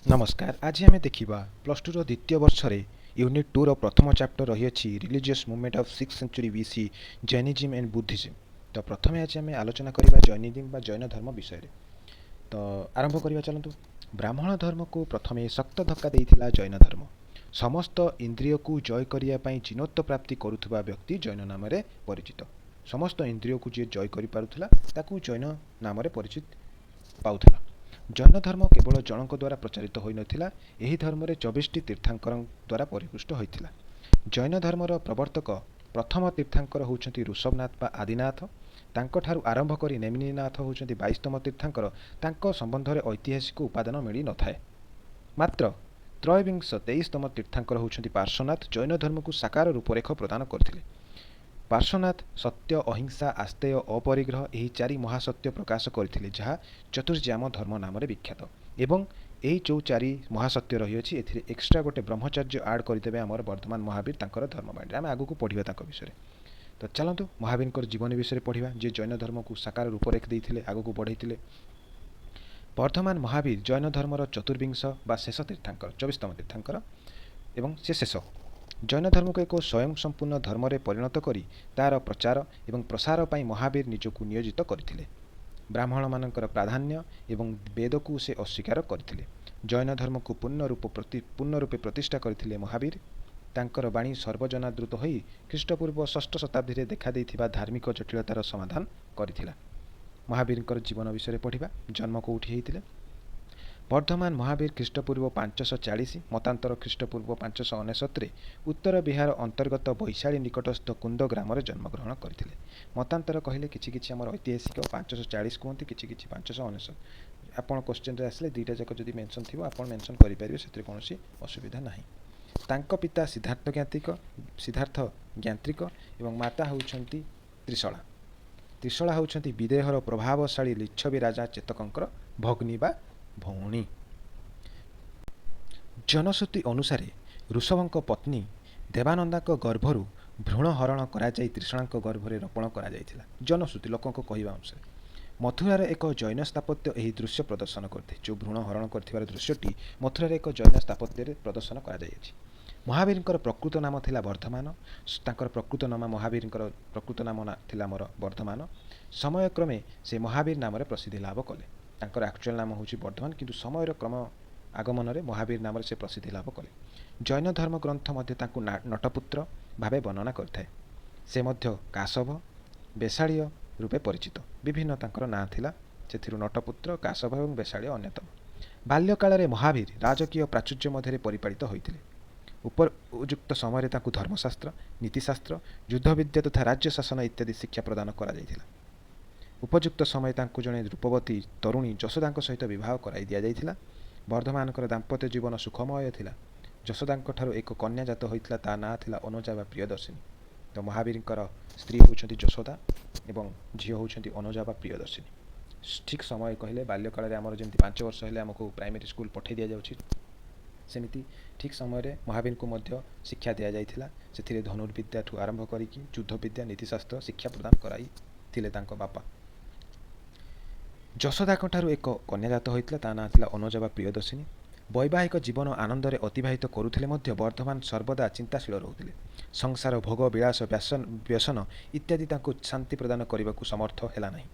ନମସ୍କାର, ଆଜି ଆମେ ଦେଖିବା ପ୍ଲସ୍ ଟୁର ଦ୍ୱିତୀୟ ବର୍ଷରେ ୟୁନିଟ୍ ଟୁର ପ୍ରଥମ ଚାପ୍ଟର ରହିଅଛି Religious Movement of Sixth Century BC, Jainism and Buddhism। ତ ପ୍ରଥମେ ଆଜି ଆମେ ଆଲୋଚନା କରିବା ଜୈନିଜିମ୍ ବା ଜୈନ ଧର୍ମ ବିଷୟରେ। ତ ଆରମ୍ଭ କରିବା ଚାଲନ୍ତୁ। ବ୍ରାହ୍ମଣ ଧର୍ମକୁ ପ୍ରଥମେ ଶକ୍ତ ଧକ୍କା ଦେଇଥିଲା ଜୈନ ଧର୍ମ। ସମସ୍ତ ଇନ୍ଦ୍ରିୟକୁ ଜୟ କରିବା ପାଇଁ ଜିନତ୍ୱ ପ୍ରାପ୍ତି କରୁଥିବା ବ୍ୟକ୍ତି ଜୈନ ନାମରେ ପରିଚିତ। ସମସ୍ତ ଇନ୍ଦ୍ରିୟକୁ ଯିଏ ଜୟ କରିପାରୁଥିଲା, ତାକୁ ଜୈନ ନାମରେ ପରିଚିତ ପାଉଥିଲା। ଜୈନ ଧର୍ମ କେବଳ ଜଣଙ୍କ ଦ୍ୱାରା ପ୍ରଚାରିତ ହୋଇନଥିଲା। ଏହି ଧର୍ମରେ 24ଟି ତୀର୍ଥଙ୍କରଙ୍କ ଦ୍ୱାରା ପରିପୁଷ୍ଟ ହୋଇଥିଲା। ଜୈନ ଧର୍ମର ପ୍ରବର୍ତ୍ତକ ପ୍ରଥମ ତୀର୍ଥଙ୍କର ହେଉଛନ୍ତି ଋଷଭନାଥ ବା ଆଦିନାଥ। ତାଙ୍କଠାରୁ ଆରମ୍ଭ କରି ନେମିନାଥ ହେଉଛନ୍ତି 22ତମ ତୀର୍ଥଙ୍କର। ତାଙ୍କ ସମ୍ବନ୍ଧରେ ଐତିହାସିକ ଉପାଦାନ ମିଳିନଥାଏ। ମାତ୍ର ତ୍ରୟୋବିଂଶ 23ତମ ତୀର୍ଥଙ୍କର ହେଉଛନ୍ତି ପାର୍ଶ୍ୱନାଥ। ଜୈନ ଧର୍ମକୁ ସାକାର ରୂପରେଖ ପ୍ରଦାନ କରିଥିଲେ। ପାର୍ଶ୍ୱନାଥ ସତ୍ୟ, ଅହିଂସା, ଆସ୍ତେୟ, ଅପରିଗ୍ରହ ଏହି ଚାରି ମହାସତ୍ୟ ପ୍ରକାଶ କରିଥିଲେ, ଯାହା ଚତୁର୍ଯାମ ଧର୍ମ ନାମରେ ବିଖ୍ୟାତ। ଏବଂ ଏହି ଯେଉଁ ଚାରି ମହାସତ୍ୟ ରହିଅଛି, ଏଥିରେ ଏକ୍ସଟ୍ରା ଗୋଟେ ବ୍ରହ୍ମଚର୍ଯ୍ୟ ଆଡ଼୍ କରିଦେବେ ଆମର ବର୍ଦ୍ଧମାନ ମହାବୀର ତାଙ୍କର ଧର୍ମବାଣୀରେ। ଆମେ ଆଗକୁ ପଢ଼ିବା ତାଙ୍କ ବିଷୟରେ। ତ ଚାଲନ୍ତୁ, ମହାବୀରଙ୍କର ଜୀବନୀ ବିଷୟରେ ପଢ଼ିବା, ଯିଏ ଜୈନ ଧର୍ମକୁ ସାକାର ରୂପରେଖ ଦେଇଥିଲେ, ଆଗକୁ ବଢ଼େଇଥିଲେ। ବର୍ଦ୍ଧମାନ ମହାବୀର ଜୈନ ଧର୍ମର ଚତୁର୍ବିଂଶ ବା ଶେଷ ତୀର୍ଥଙ୍କର, 24ତମ ତୀର୍ଥଙ୍କର ଏବଂ ସେ ଶେଷ। ଜୈନ ଧର୍ମକୁ ଏକ ସ୍ୱୟଂ ସମ୍ପୂର୍ଣ୍ଣ ଧର୍ମରେ ପରିଣତ କରି ତା'ର ପ୍ରଚାର ଏବଂ ପ୍ରସାର ପାଇଁ ମହାବୀର ନିଜକୁ ନିୟୋଜିତ କରିଥିଲେ। ବ୍ରାହ୍ମଣମାନଙ୍କର ପ୍ରାଧାନ୍ୟ ଏବଂ ବେଦକୁ ସେ ଅସ୍ୱୀକାର କରିଥିଲେ। ଜୈନ ଧର୍ମକୁ ପୂର୍ଣ୍ଣ ରୂପେ ପ୍ରତିଷ୍ଠା କରିଥିଲେ ମହାବୀର। ତାଙ୍କର ବାଣୀ ସର୍ବଜନାଦୃତ ହୋଇ ଖ୍ରୀଷ୍ଟପୂର୍ବ ଷଷ୍ଠ ଶତାବ୍ଦୀରେ ଦେଖାଦେଇଥିବା ଧାର୍ମିକ ଜଟିଳତାର ସମାଧାନ କରିଥିଲା। ମହାବୀରଙ୍କର ଜୀବନ ବିଷୟରେ ପଢ଼ିବା। ଜନ୍ମ କେଉଁଠି ହେଇଥିଲେ? ବର୍ଦ୍ଧମାନ ମହାବୀର ଖ୍ରୀଷ୍ଟପୂର୍ବ 540, ମତାନ୍ତର ଖ୍ରୀଷ୍ଟପୂର୍ବ 599ରେ ଉତ୍ତର ବିହାର ଅନ୍ତର୍ଗତ ବୈଶାଳୀ ନିକଟସ୍ଥ କୁନ୍ଦ ଗ୍ରାମରେ ଜନ୍ମଗ୍ରହଣ କରିଥିଲେ। ମତାନ୍ତର କହିଲେ କିଛି କିଛି ଆମର ଐତିହାସିକ 540 କୁହନ୍ତି, କିଛି କିଛି 599। ଆପଣ କ୍ୱେଶ୍ଚନରେ ଆସିଲେ ଦୁଇଟା ଯାକ ଯଦି ମେନସନ୍ ଥିବ, ଆପଣ ମେନସନ୍ କରିପାରିବେ, ସେଥିରେ କୌଣସି ଅସୁବିଧା ନାହିଁ। ତାଙ୍କ ପିତା ସିଦ୍ଧାର୍ଥ ଜ୍ଞାତ୍ରିକ ଏବଂ ମାତା ହେଉଛନ୍ତି ତ୍ରିଶଳା। ତ୍ରିଶଳା ହେଉଛନ୍ତି ବିଦେହର ପ୍ରଭାବଶାଳୀ ଲିଚ୍ଛବୀ ରାଜା ଚେତକଙ୍କର ଭଗ୍ନୀ ବା ଭଉଣୀ। ଜନଶ୍ରୁତି ଅନୁସାରେ ଋଷଭଙ୍କ ପତ୍ନୀ ଦେବାନନ୍ଦାଙ୍କ ଗର୍ଭରୁ ଭ୍ରୂଣ ହରଣ କରାଯାଇ ତ୍ରିଶଳାଙ୍କ ଗର୍ଭରେ ରୋପଣ କରାଯାଇଥିଲା। ଜନଶ୍ରୁତି, ଲୋକଙ୍କ କହିବା ଅନୁସାରେ। ମଥୁରାର ଏକ ଜୈନ ସ୍ଥାପତ୍ୟ ଏହି ଦୃଶ୍ୟ ପ୍ରଦର୍ଶନ କରିଥାଏ। ଯେଉଁ ଭ୍ରୂଣ ହରଣ କରିଥିବାର ଦୃଶ୍ୟଟି ମଥୁରାରେ ଏକ ଜୈନ ସ୍ଥାପତ୍ୟରେ ପ୍ରଦର୍ଶନ କରାଯାଇଅଛି। ମହାବୀରଙ୍କର ପ୍ରକୃତ ନାମ ଥିଲା ବର୍ଦ୍ଧମାନ। ତାଙ୍କର ପ୍ରକୃତ ନାମ, ମହାବୀରଙ୍କର ପ୍ରକୃତ ନାମ ଥିଲା ଆମର ବର୍ଦ୍ଧମାନ। ସମୟକ୍ରମେ ସେ ମହାବୀର ନାମରେ ପ୍ରସିଦ୍ଧି ଲାଭ କଲେ। ତାଙ୍କର ଆକ୍ଚୁଆଲ ନାମ ହେଉଛି ବର୍ଦ୍ଧମାନ, କିନ୍ତୁ ସମୟର କ୍ରମ ଆଗମନରେ ମହାବୀର ନାମରେ ସେ ପ୍ରସିଦ୍ଧି ଲାଭ କଲେ। ଜୈନ ଧର୍ମ ଗ୍ରନ୍ଥ ମଧ୍ୟ ତାଙ୍କୁ ନଟପୁତ୍ର ଭାବେ ବର୍ଣ୍ଣନା କରିଥାଏ। ସେ ମଧ୍ୟ କାଶଭ, ବେଶାଳୀୟ ରୂପେ ପରିଚିତ। ବିଭିନ୍ନ ତାଙ୍କର ନାଁ ଥିଲା, ସେଥିରୁ ନଟପୁତ୍ର, କାଶଭ ଏବଂ ବେଶାଳୀୟ ଅନ୍ୟତମ। ବାଲ୍ୟକାଳରେ ମହାବୀର ରାଜକୀୟ ପ୍ରାଚୁର୍ଯ୍ୟ ମଧ୍ୟରେ ପରିପାଳିତ ହୋଇଥିଲେ। ଉପଯୁକ୍ତ ସମୟରେ ତାଙ୍କୁ ଧର୍ମଶାସ୍ତ୍ର, ନୀତିଶାସ୍ତ୍ର, ଯୁଦ୍ଧବିଦ୍ୟା ତଥା ରାଜ୍ୟ ଶାସନ ଇତ୍ୟାଦି ଶିକ୍ଷା ପ୍ରଦାନ କରାଯାଇଥିଲା। ଉପଯୁକ୍ତ ସମୟ ତାଙ୍କୁ ଜଣେ ରୂପବତୀ ତରୁଣୀ ଯଶୋଦାଙ୍କ ସହିତ ବିବାହ କରାଇ ଦିଆଯାଇଥିଲା। ବର୍ଦ୍ଧମାନଙ୍କର ଦାମ୍ପତ୍ୟ ଜୀବନ ସୁଖମୟ ଥିଲା। ଯଶୋଦାଙ୍କ ଠାରୁ ଏକ କନ୍ୟା ଜାତ ହୋଇଥିଲା। ତା ନାଁ ଥିଲା ଅନୁଜା ବା ପ୍ରିୟଦର୍ଶିନୀ। ତ ମହାବୀରଙ୍କର ସ୍ତ୍ରୀ ହେଉଛନ୍ତି ଯଶୋଦା ଏବଂ ଝିଅ ହେଉଛନ୍ତି ଅନୁଜା ବା ପ୍ରିୟଦର୍ଶିନୀ। ଠିକ୍ ସମୟ କହିଲେ ବାଲ୍ୟକାଳରେ ଆମର ଯେମିତି 5 ବର୍ଷ ହେଲେ ଆମକୁ ପ୍ରାଇମେରୀ ସ୍କୁଲ ପଠାଇ ଦିଆଯାଉଛି, ସେମିତି ଠିକ୍ ସମୟରେ ମହାବୀରଙ୍କୁ ମଧ୍ୟ ଶିକ୍ଷା ଦିଆଯାଇଥିଲା। ସେଥିରେ ଧନୁର୍ବିଦ୍ୟାଠୁ ଆରମ୍ଭ କରିକି ଯୁଦ୍ଧବିଦ୍ୟା, ନୀତିଶାସ୍ତ୍ର ଶିକ୍ଷା ପ୍ରଦାନ କରାଇଥିଲେ ତାଙ୍କ ବାପା। ଯଶୋଦାଙ୍କ ଠାରୁ ଏକ କନ୍ୟା ଜାତ ହୋଇଥିଲା। ତା ନାଁ ଥିଲା ଅନୁଜା ବା ପ୍ରିୟଦର୍ଶିନୀ। ବୈବାହିକ ଜୀବନ ଆନନ୍ଦରେ ଅତିବାହିତ କରୁଥିଲେ ମଧ୍ୟ ବର୍ଦ୍ଧମାନ ସର୍ବଦା ଚିନ୍ତାଶୀଳ ରହୁଥିଲେ। ସଂସାର ଭୋଗ ବିଳାସ, ବ୍ୟସନ ଇତ୍ୟାଦି ତାଙ୍କୁ ଶାନ୍ତି ପ୍ରଦାନ କରିବାକୁ ସମର୍ଥ ହେଲା ନାହିଁ।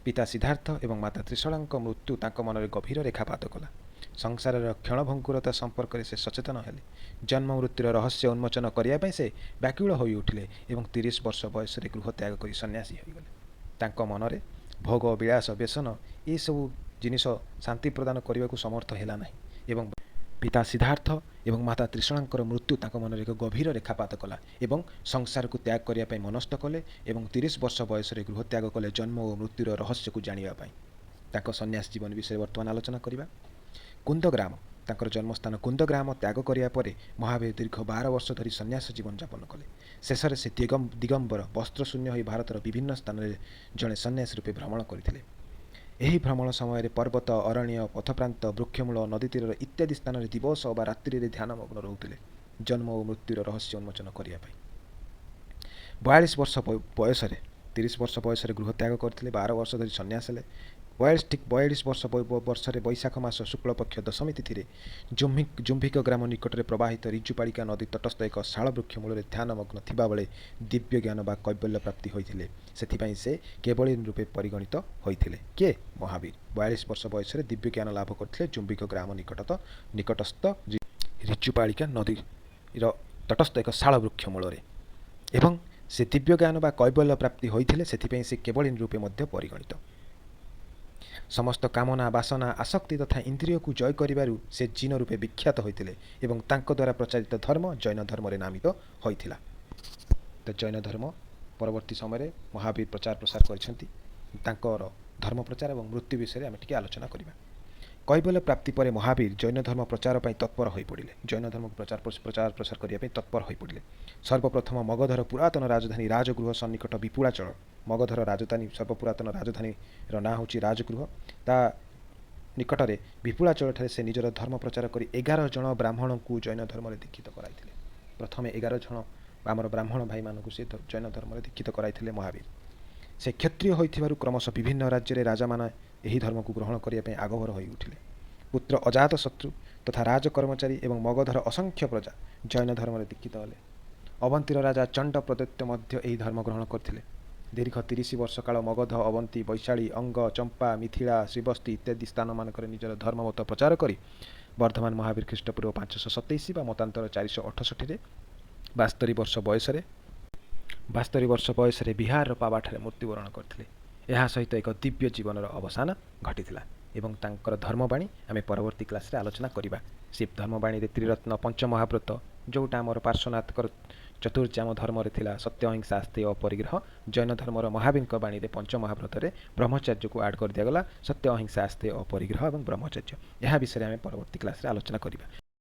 ପିତା ସିଦ୍ଧାର୍ଥ ଏବଂ ମାତା ତ୍ରିଶଳାଙ୍କ ମୃତ୍ୟୁ ତାଙ୍କ ମନରେ ଗଭୀର ରେଖାପାତ କଲା। ସଂସାରର କ୍ଷଣଭଙ୍ଗୁରତା ସମ୍ପର୍କରେ ସେ ସଚେତନ ହେଲେ। ଜନ୍ମ ମୃତ୍ୟୁର ରହସ୍ୟ ଉନ୍ମୋଚନ କରିବା ପାଇଁ ସେ ବ୍ୟାକୁଳ ହୋଇଉଠିଲେ ଏବଂ 30 ବର୍ଷ ବୟସରେ ଗୃହ ତ୍ୟାଗ କରି ସନ୍ନ୍ୟାସୀ ହୋଇଗଲେ। ତାଙ୍କ ମନରେ ଭୋଗ ବିଳାସ, ବ୍ୟସନ ଏସବୁ ଜିନିଷ ଶାନ୍ତି ପ୍ରଦାନ କରିବାକୁ ସମର୍ଥ ହେଲା ନାହିଁ ଏବଂ ପିତା ସିଦ୍ଧାର୍ଥ ଏବଂ ମାତା ତ୍ରିଶଳାଙ୍କର ମୃତ୍ୟୁ ତାଙ୍କ ମନରେ ଏକ ଗଭୀର ରେଖାପାତ କଲା ଏବଂ ସଂସାରକୁ ତ୍ୟାଗ କରିବା ପାଇଁ ମନସ୍ଥ କଲେ ଏବଂ 30 ବର୍ଷ ବୟସରେ ଗୃହ ତ୍ୟାଗ କଲେ ଜନ୍ମ ଓ ମୃତ୍ୟୁର ରହସ୍ୟକୁ ଜାଣିବା ପାଇଁ। ତାଙ୍କ ସନ୍ନ୍ୟାସ ଜୀବନ ବିଷୟରେ ବର୍ତ୍ତମାନ ଆଲୋଚନା କରିବା। କୁନ୍ଦଗ୍ରାମ, ତାଙ୍କର ଜନ୍ମସ୍ଥାନ କୁନ୍ଦଗ୍ରାମ ତ୍ୟାଗ କରିବା ପରେ ମହାବୀର ଦୀର୍ଘ 12 ବର୍ଷ ଧରି ସନ୍ନ୍ୟାସ ଜୀବନଯାପନ କଲେ। ଶେଷରେ ସେ ଦିଗମ୍ବର, ବସ୍ତ୍ରଶୂନ୍ୟ ହୋଇ ଭାରତର ବିଭିନ୍ନ ସ୍ଥାନରେ ଜଣେ ସନ୍ନ୍ୟାସୀ ରୂପେ ଭ୍ରମଣ କରିଥିଲେ। ଏହି ଭ୍ରମଣ ସମୟରେ ପର୍ବତ, ଅରଣ୍ୟ, ପଥପ୍ରାନ୍ତ, ବୃକ୍ଷମୂଳ, ନଦୀ ତୀରର ଇତ୍ୟାଦି ସ୍ଥାନରେ ଦିବସ ବା ରାତ୍ରିରେ ଧ୍ୟାନମଗ୍ନ ରହୁଥିଲେ ଜନ୍ମ ଓ ମୃତ୍ୟୁର ରହସ୍ୟ ଉନ୍ମୋଚନ କରିବା ପାଇଁ। 42 ବର୍ଷ ବୟସରେ, 30 ବର୍ଷ ବୟସରେ ଗୃହ ତ୍ୟାଗ କରିଥିଲେ, 12 ବର୍ଷ ଧରି ସନ୍ନ୍ୟାସ ହେଲେ। ବୟାଳିଶ, ଠିକ୍ 42 ବର୍ଷ ବର୍ଷରେ ବୈଶାଖ ମାସ ଶୁକ୍ଳପକ୍ଷ ଦଶମୀ ତିଥିରେ ଜୁମ୍ଭିକ ଗ୍ରାମ ନିକଟରେ ପ୍ରବାହିତ ରିଜୁପାଳିକା ନଦୀ ତଟସ୍ଥ ଏକ ଶାଳ ବୃକ୍ଷ ମୂଳରେ ଧ୍ୟାନମଗ୍ନ ଥିବାବେଳେ ଦିବ୍ୟ ଜ୍ଞାନ ବା କୈବଲ୍ୟ ପ୍ରାପ୍ତି ହୋଇଥିଲେ। ସେଥିପାଇଁ ସେ କେବଳୀ ରୂପେ ପରିଗଣିତ ହୋଇଥିଲେ। କିଏ? ମହାବୀର। 42 ବର୍ଷ ବୟସରେ ଦିବ୍ୟ ଜ୍ଞାନ ଲାଭ କରିଥିଲେ ଜୁମ୍ବିକ ଗ୍ରାମ ନିକଟସ୍ଥ ରିଜୁପାଳିକା ନଦୀର ତଟସ୍ଥ ଏକ ଶାଳ ବୃକ୍ଷ ମୂଳରେ ଏବଂ ସେ ଦିବ୍ୟ ଜ୍ଞାନ ବା କୈବଲ୍ୟ ପ୍ରାପ୍ତି ହୋଇଥିଲେ। ସେଥିପାଇଁ ସେ କେବଳୀ ରୂପେ ମଧ୍ୟ ପରିଗଣିତ। ସମସ୍ତ କାମନା, ବାସନା, ଆସକ୍ତି ତଥା ଇନ୍ଦ୍ରିୟକୁ ଜୟ କରିବାରୁ ସେ ଜିନ ରୂପେ ବିଖ୍ୟାତ ହୋଇଥିଲେ ଏବଂ ତାଙ୍କ ଦ୍ୱାରା ପ୍ରଚାରିତ ଧର୍ମ ଜୈନ ଧର୍ମରେ ନାମିତ ହୋଇଥିଲା। ତ ଜୈନ ଧର୍ମ ପରବର୍ତ୍ତୀ ସମୟରେ ମହାବୀର ପ୍ରଚାର ପ୍ରସାର କରିଛନ୍ତି। ତାଙ୍କର ଧର୍ମ ପ୍ରଚାର ଏବଂ ମୃତ୍ୟୁ ବିଷୟରେ ଆମେ ଟିକେ ଆଲୋଚନା କରିବା। କୈବଲ୍ୟ ପ୍ରାପ୍ତି ପରେ ମହାବୀର ଜୈନ ଧର୍ମ ପ୍ରଚାର ପାଇଁ ତତ୍ପର ହୋଇପଡ଼ିଲେ। ଜୈନ ଧର୍ମକୁ ପ୍ରଚାର ପ୍ରସାର କରିବା ପାଇଁ ତତ୍ପର ହୋଇପଡ଼ିଲେ। ସର୍ବପ୍ରଥମ ମଗଧର ପୁରାତନ ରାଜଧାନୀ ରାଜଗୃହ ସନ୍ନିକଟ ବିପୁଳାଚଳ। ମଗଧର ରାଜଧାନୀ, ସର୍ବପୁରାତନ ରାଜଧାନୀର ନାଁ ହେଉଛି ରାଜଗୃହ। ତା ନିକଟରେ ବିପୁଳାଚଳଠାରେ ସେ ନିଜର ଧର୍ମ ପ୍ରଚାର କରି 11 ଜଣ ବ୍ରାହ୍ମଣଙ୍କୁ ଜୈନ ଧର୍ମରେ ଦୀକ୍ଷିତ କରାଇଥିଲେ। ପ୍ରଥମେ 11 ଜଣ ଆମର ବ୍ରାହ୍ମଣ ଭାଇମାନଙ୍କୁ ସେ ଜୈନ ଧର୍ମରେ ଦୀକ୍ଷିତ କରାଇଥିଲେ ମହାବୀର। ସେ କ୍ଷତ୍ରିୟ ହୋଇଥିବାରୁ କ୍ରମଶଃ ବିଭିନ୍ନ ରାଜ୍ୟରେ ରାଜାମାନେ ଏହି ଧର୍ମକୁ ଗ୍ରହଣ କରିବା ପାଇଁ ଆଗଭର ହୋଇ ଉଠିଲେ। ପୁତ୍ର ଅଜାତ ଶତ୍ରୁ ତଥା ରାଜ କର୍ମଚାରୀ ଏବଂ ମଗଧର ଅସଂଖ୍ୟ ପ୍ରଜା ଜୈନ ଧର୍ମରେ ଦୀକ୍ଷିତ ହେଲେ। ଅବନ୍ତୀର ରାଜା ଚଣ୍ଡ ପ୍ରଦ୍ୟୁମ୍ନ ମଧ୍ୟ ଏହି ଧର୍ମ ଗ୍ରହଣ କରିଥିଲେ। ଦୀର୍ଘ 30 ବର୍ଷ କାଳ ମଗଧ, ଅବନ୍ତୀ, ବୈଶାଳୀ, ଅଙ୍ଗ, ଚମ୍ପା, ମିଥିଳା, ଶ୍ରୀବସ୍ତୀ ଇତ୍ୟାଦି ସ୍ଥାନମାନଙ୍କରେ ନିଜର ଧର୍ମମତ ପ୍ରଚାର କରି ବର୍ଦ୍ଧମାନ ମହାବୀର ଖ୍ରୀଷ୍ଟପୂର୍ବ 527 ବା ମତାନ୍ତର 468ରେ 72 ବର୍ଷ ବୟସରେ ବିହାରର ପାବାଠାରେ ମୃତ୍ୟୁବରଣ କରିଥିଲେ। ଏହା ସହିତ ଏକ ଦିବ୍ୟ ଜୀବନର ଅବସାନ ଘଟିଥିଲା ଏବଂ ତାଙ୍କର ଧର୍ମବାଣୀ ଆମେ ପରବର୍ତ୍ତୀ କ୍ଲାସ୍ରେ ଆଲୋଚନା କରିବା। ସେ ଧର୍ମବାଣୀରେ ତ୍ରିରତ୍ନ, ପଞ୍ଚମହାବ୍ରତ, ଯେଉଁଟା ଆମର ପାର୍ଶ୍ୱନାଥଙ୍କର ଚତୁର୍ଯାମ ଧର୍ମରେ ଥିଲା, ସତ୍ୟ, ଅହିଂସା, ଆସ୍ତେୟ, ଅପରିଗ୍ରହ, ଜୈନ ଧର୍ମର ମହାବୀରଙ୍କ ବାଣୀରେ ପଞ୍ଚମହାବ୍ରତରେ ବ୍ରହ୍ମଚର୍ଯ୍ୟକୁ ଆଡ଼୍ କରିଦିଆଗଲା। ସତ୍ୟ, ଅହିଂସା, ଆସ୍ତେୟ, ଅପରିଗ୍ରହ ଏବଂ ବ୍ରହ୍ମଚର୍ଯ୍ୟ। ଏହା ବିଷୟରେ ଆମେ ପରବର୍ତ୍ତୀ କ୍ଲାସ୍ରେ ଆଲୋଚନା କରିବା।